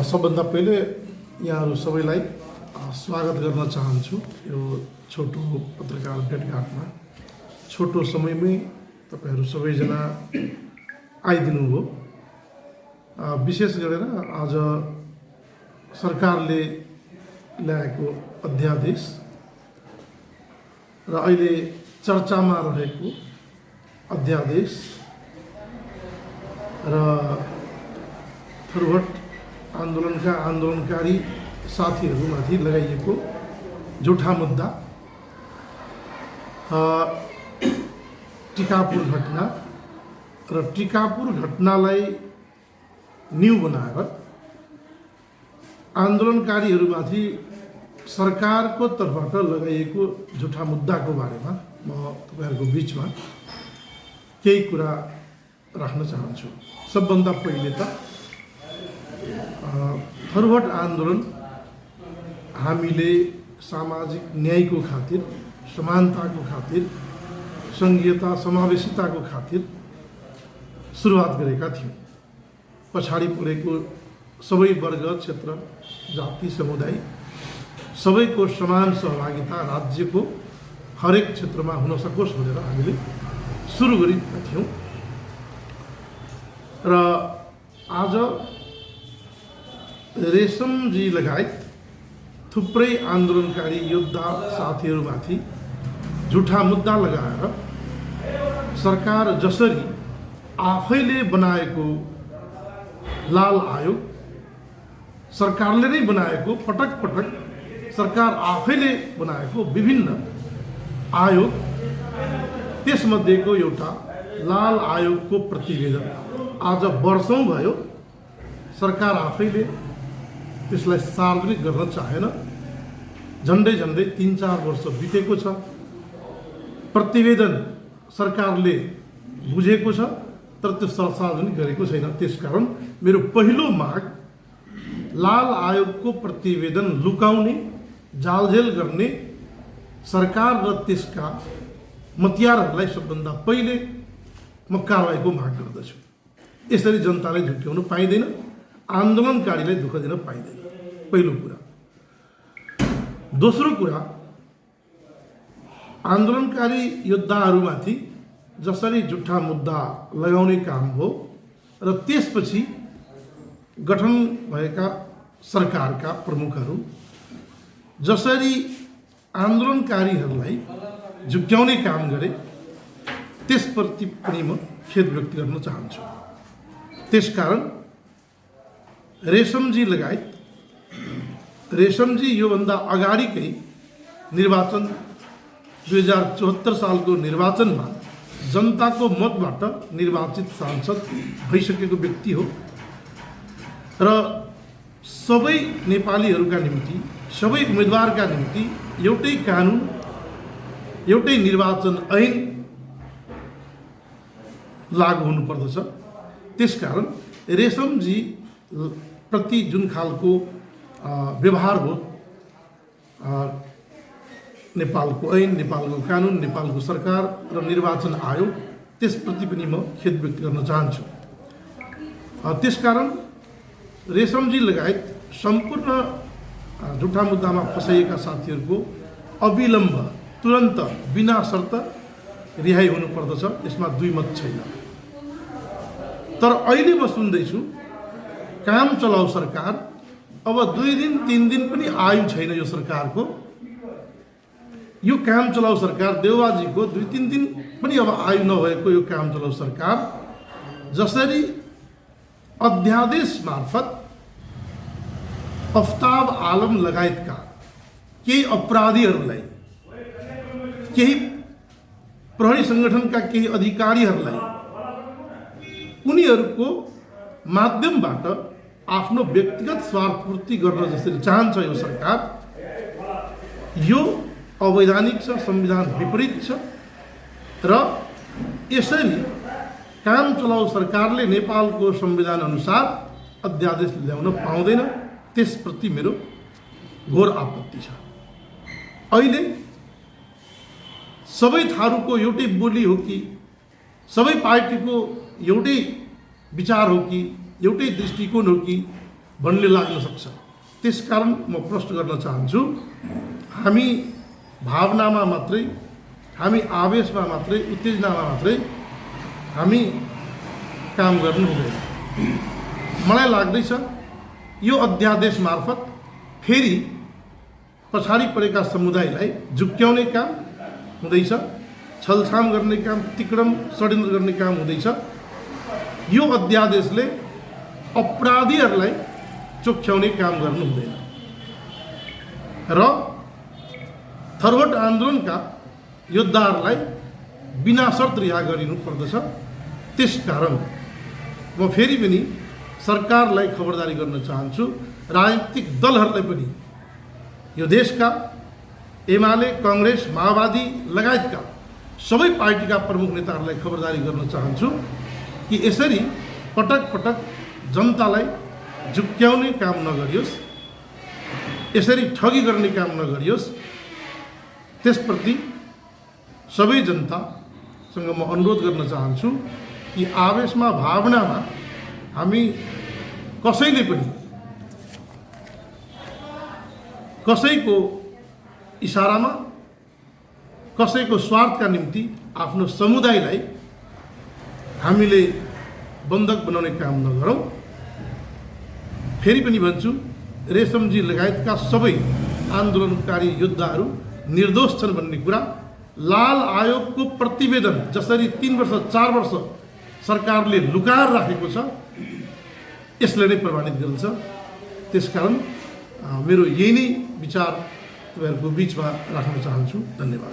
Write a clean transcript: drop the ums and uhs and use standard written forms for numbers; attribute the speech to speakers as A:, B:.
A: सबभन्दा पहिले यहाँहरू सबैलाई स्वागत गर्न चाहन्छु यो छोटो पत्रकार भेटघाटमा। छोटो समयमै तपाईहरू सबैजना आइदिनु भयो। विशेष गरेर आज सरकारले ल्याएको अध्यादेश र अहिले चर्चामा रहेको अध्यादेश र थरुहट आन्दोलनका आन्दोलनकारी साथीहरूमाथि लगाइएको झुठा मुद्दा, टिकापुर घटना र टिकापुर घटनालाई न्यू बनाएर आन्दोलनकारीहरूमाथि सरकारको तर्फबाट लगाइएको झुठा मुद्दाको बारेमा म तपाईहरुको बीचमा केही कुरा राख्न चाहन्छु। सबभन्दा पहिले त थरुहट आन्दोलन हामीले सामाजिक न्यायको खातिर, समानताको खातिर, संघीयता समावेशिताको खातिर सुरुवात गरेका थियौँ। पछाडि परेको सबै वर्ग, क्षेत्र, जाति, समुदाय सबैको समान सहभागिता राज्यको हरेक क्षेत्रमा हुन सकोस् भनेर हामीले सुरु गरेका थियौँ। र आज रेशमजी लगायत थुप्रै आन्दोलनकारी योद्धा साथीहरूमाथि झुठा मुद्दा लगाएर सरकार जसरी आफैले बनाएको लाल आयोग, सरकारले नै बनाएको पटक पटक सरकार आफैले बनाएको विभिन्न आयोग, त्यसमध्येको एउटा लाल आयोगको प्रतिवेदन आज वर्षौं भयो सरकार आफैले त्यसलाई सार्वजनिक गर्न चाहेन। झन्डै झन्डै 3-4 वर्ष बितेको छ। प्रतिवेदन सरकारले बुझेको छ तर त्यो सार्वजनिक गरेको छैन। त्यसकारण मेरो पहिलो माग लाल आयोगको प्रतिवेदन लुकाउने, जालझेल गर्ने सरकार र त्यसका मतियारहरूलाई सबभन्दा पहिले म कारबाहीको माग गर्दछु। यसरी जनतालाई झुक्क्याउनु पाइँदैन, आन्दोलनकारीलाई दुःख दिन पाइँदैन। पहिलो कुरा। दोस्रो कुरा, आन्दोलनकारी योद्धाहरूमाथि जसरी झुठा मुद्दा लगाउने काम हो र त्यसपछि गठन भएका सरकारका प्रमुखहरू जसरी आन्दोलनकारीहरूलाई झुक्क्याउने काम गरे त्यसप्रति पनि म खेद व्यक्त गर्न चाहन्छु। त्यसकारण रेशमजी लगायत रेशमजी योभन्दा अगाडिकै निर्वाचन 2074 सालको निर्वाचनमा जनताको मतबाट निर्वाचित सांसद भइसकेको व्यक्ति हो र सबै नेपालीहरूका निम्ति, सबै उम्मेदवारका निम्ति एउटै कानुन, एउटै निर्वाचन ऐन लागू हुनुपर्दछ। त्यसकारण रेशमजी प्रति जुन खालको व्यवहार हो, नेपालको ऐन, नेपालको कानुन, नेपालको सरकार र निर्वाचन आयोग, त्यसप्रति पनि म खेद व्यक्त गर्न चाहन्छु। त्यसकारण रेशमजी लगायत सम्पूर्ण झुठा मुद्दामा फसाइएका साथीहरूको अविलम्ब, तुरन्त, बिना शर्त रिहाई हुनुपर्दछ। यसमा दुई मत छैन। तर अहिले म सुन्दैछु काम चलाउ सरकार, अब 2 दिन 3 दिन पनि आयु छैन यो सरकारको। यो काम चलाउ सरकार, देउवाजीको 2-3 दिन पनि अब आयु नभएको यो काम चलाउ सरकार जसरी अध्यादेश मार्फत अफ्ताब आलम लगायतका केही अपराधीहरूलाई, केही प्रहरी संगठनका केही अधिकारीहरूलाई उनीहरूको माध्यमबाट आफ्नो व्यक्तिगत स्वार्थपूर्ति गर्न जसरी चाहन्छ यो सरकार, यो अवैधानिक छ, संविधान विपरीत छ र यसरी काम चलाउ सरकारले नेपालको संविधान अनुसार अध्यादेश ल्याउन पाउँदैन। त्यसप्रति मेरो घोर आपत्ति छ। अहिले सबै थारूको एउटै बोली हो कि, सबै पार्टीको एउटै विचार हो कि, एउटै दृष्टिकोण हो कि भन्ने लाग्न सक्छ। त्यसकारण म प्रश्न गर्न चाहन्छु, हामी भावनामा मात्रै, हामी आवेशमा मात्रै, उत्तेजनामा मात्रै हामी काम गर्नु हुँदैन। मलाई लाग्दैछ यो अध्यादेश मार्फत फेरि पछाडि परेका समुदायलाई झुक्क्याउने काम हुँदैछ, छलछाम गर्ने काम, तिक्रम षड्यन्त्र गर्ने काम हुँदैछ। यो अध्यादेशले अपराधीहरूलाई चोख्याउने काम गर्नु हुँदैन र थरवट आन्दोलनका योद्धाहरूलाई बिना शर्त रिहा गरिनु पर्दछ। त्यसकारण म फेरि पनि सरकारलाई खबरदारी गर्न चाहन्छु, राजनीतिक दलहरूलाई पनि, यो देशका एमाले, कांग्रेस, माओवादी लगायतका सबै पार्टीका प्रमुख नेताहरूलाई खबरदारी गर्न चाहन्छु कि यसरी पटक पटक जनतालाई झुक्क्याउने काम नगरियोस्, यसरी ठगी गर्ने काम नगरियोस्। त्यसप्रति सबै जनतासँग म अनुरोध गर्न चाहन्छु कि आवेशमा, भावनामा हामी कसैले पनि कसैको इसारामा, कसैको स्वार्थका निम्ति आफ्नो समुदायलाई हामीले बन्धक बनाउने काम नगरौँ। फेरि पनि भन्छु, रेशमजी लगायतका सबै आन्दोलनकारी योद्धाहरू निर्दोष छन् भन्ने कुरा लाल आयोगको प्रतिवेदन जसरी 3 वर्ष 4 वर्ष सरकारले लुकाएर राखेको छ, यसले नै प्रमाणित गर्छ। त्यसकारण मेरो यही नै विचार तपाईँहरूको बिचमा राख्न चाहन्छु। धन्यवाद।